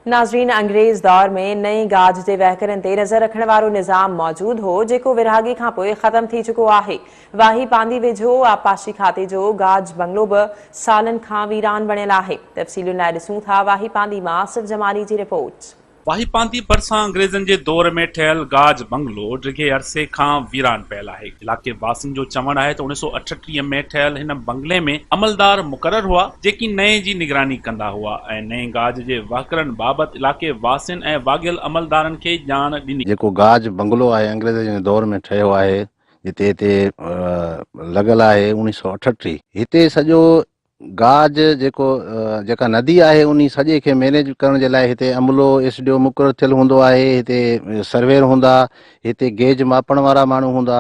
ناظرين انگريز دور ۾ نئين گاج جي وهڪرن تي نظر رکڻ وارو نظام موجود هو جيڪو ورهاڱي کانپوء ختم ٿي چڪو آهي. واهي پانڌي ويجهو آبپاشي کاتي جو گاج بنگلو به سالن کان ويران بڻيل آهي. تفصيلن لاء ڏسون ٿا واهي پانڌي مان آصف جمالي جي رپورٽ. واهي پانڌي ڀرسان انگريزن جي دور ۾ ٺهيل گاج بنگلو ڊگهي عرصي کان ويران پيل آهي. علائقي واسين جو چوڻ آهي ته 1938 ۾ ٺهيل هن بنگلي ۾ عملدار مقرر هئا، جيڪي نئين جي نگراني ڪندا هئا ۽ نئين گاج جي وهڪرن بابت علائقي واسين ۽ واڳيل عملدارن کي ڄاڻ ڏني. جيڪو گاج بنگلو آهي انگريزن جي دور ۾ ٺهيو آهي جتي هتي لڳل آهي 1938. هتي سڄو گاج جيڪو جيڪا ندي آهي انهي سڄي کي مينيج ڪرڻ جي لاء هتي عملو ايس ڊي او مقرر ٿيل هوندو آهي هتي سروير هوندا هتي گيج ماپڻ وارا ماڻهو هوندا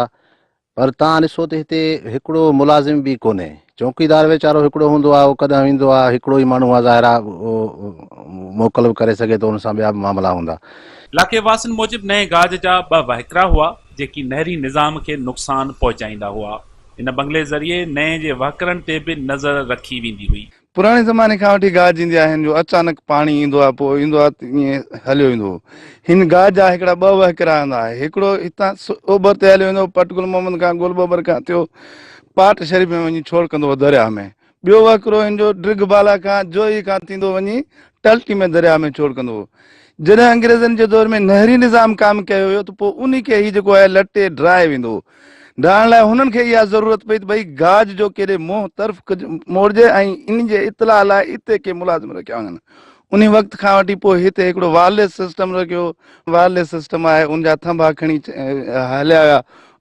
پر تان ڏسو ته هتي هڪڙو ملازم به ڪونهي چوڪيدار ويچارو هڪڙو هوندو آهي اهو ڪڏهن ويندو آهي هڪڙو ئي ماڻهو آهي ظاهر آهي اهو موڪل به ڪري سگهي ٿو ان سان ٻيا به معاملا هوندا. علائقي واسين موجب نئين گاج جا ٻه وهڪرا هئا جيڪي نهري نظام کي نقصان پهچائيندا هئا. ان بنگلي ذريعي نئين جي وهڪرن تي به نظر رکي ويندي هئي. پراڻي زماني کان وٺي گاج ايندي آهي هن جو اچانڪ پاڻي ايندو آهي پوء ايندو آهي ته ائين هليو ويندو هو. هن گاج جا هڪڙا ٻه وهڪرا هوندا آهي هڪڙو هتان اوڀر تي هليو ويندو هو پٽ گل محمد کان گل ٻٻر کان ٿيو پاٽ شريف ۾ وڃي ڇوڙ ڪندو هو درياهه ۾ ٻيو وهڪرو هن جو ڊرگهه بالا کان جوهي کان ٿيندو وڃي ٽلٽي ۾ درياهه ۾ ڇوڙ ڪندو هو. جڏهن انگريزن جي دور ۾ نهري نظام قائم ڪيو ويو ته پوء انهي کي هي جيڪو آهي لٽي ڊاهي ويندو هو. ڊاهڻ لاء هنن کي اها ضرورت پئي ته ڀئي گاج جو ڪيڏي منهن طرف موڙجي ۽ ان جي اطلاع لاء اتي ڪي ملازم رکيا وڃن. انهي وقت کان وٺي پوء هتي هڪڙو وائرليس سسٽم رکيو. وائرليس سسٽم آهي ان جا ٿنڀا کڻي هليا ويا.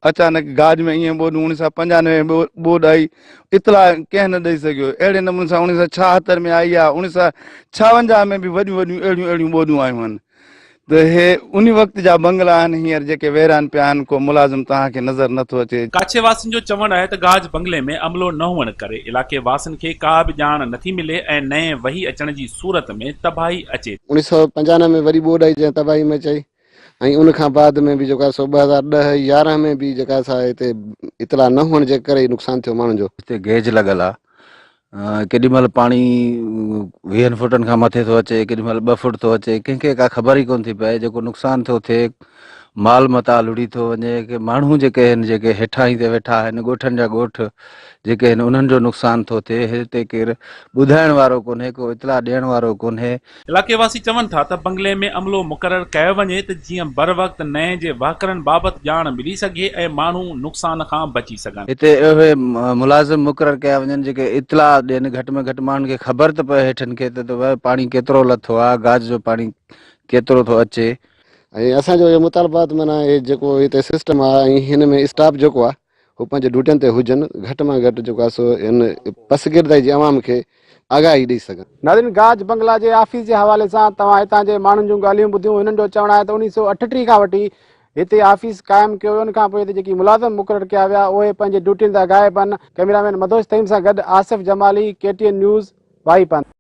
اچانڪ گاج ۾ ائين ٻوڏ اوڻيهه سئو پنجانوي ۾ ٻوڏ آئي، اطلاع ڪنهن نه ڏئي سگهيو. اهڙي نموني سان اوڻيهه سئو ڇاهتر ۾ آئي آهي، اوڻيهه سئو ڇاونجاهه ۾ به وڏيون وڏيون اهڙيون اهڙيون ٻوڏون آيون آهن ته هي انهي وقت جا بنگلا آهن هينئر جيڪي ويران پيا آهن، ڪو ملازم توهان کي نظر نه ٿو اچي. ڪاڇي واسين جو چوڻ آهي ته گاج بنگلي ۾ عملو نه هئڻ ڪري علائقي واسين کي ڪا به ڄاڻ نٿي ملي ۽ نئين وهي اچڻ جي صورت ۾ تباهي اچي ٿي. اوڻيهه سئو پنجانوي ۾ وري ٻوڏ آئي جنهن تباهي مچائي. ۽ ان کان بعد ۾ به جيڪو آهي سو 2010 11 ۾ به جيڪا سا هتي اطلاع نه هئڻ جي ڪري نقصان ٿيو ماڻهن جو. هتي گيج لڳل آ ڪيڏي مهل پاڻي ويهن فوٽن کان مٿي ٿو اچي ڪيڏي مهل ٻه فوٽ ٿو اچي ڪنهن کي ڪا خبر ئي ڪونه ٿي پئي جيڪو نقصان ٿو ٿئي مال متاع لڙي ٿو وڃي ڪي ماڻهو جيڪي آهن جيڪي هيٺاهين تي ويٺا آهن ڳوٺن جا ڳوٺ جيڪي آهن انهن جو نقصان ٿو ٿئي هتي ڪير ٻڌائڻ وارو ڪونهي ڪو اطلاع ڏيڻ وارو ڪونهي. علائقي واسي چون ٿا ته بنگلي ۾ عملو مقرر ڪيو وڃي ته جيئن بروقت نئين جي وهڪرن بابت ڄاڻ ملي سگهي ۽ ماڻهو نقصان کان بچي سگهن. هتي اهي ملازم مقرر ڪيا وڃن جيڪي اطلاع ڏين گهٽ ۾ گهٽ ماڻهن کي خبر ته پوي هيٺن کي ته پاڻي ڪيترو لٿو آهي گاج جو پاڻي ڪيترو ٿو اچي. ۽ اسان جو اهو مطالبو آهي ته معنيٰ هي جيڪو هتي سسٽم آهي ۽ هن ۾ اسٽاف جيڪو آهي هو پنهنجي ڊيوٽين تي هجن، گهٽ مان گهٽ جيڪو آهي سو هن پسگردائي جي عوام کي آگاهي ڏئي سگهن. ناظرين گاج بنگلا جي آفيس جي حوالي سان توهان هتان جي ماڻهن جون ڳالهيون ٻڌيون هنن جو چوڻ آهي ته اوڻيهه سئو اٺٽيهه کان وٺي هتي آفيس قائم ڪيو ويو ان کان پوء هتي جيڪي ملازم مقرر ڪيا ويا اهي پنهنجي ڊيوٽين تان غائب آهن ڪئميرا مين مدهوش ٿهيم سان گڏ Asif Jamali K T N news Wahi Pandhi.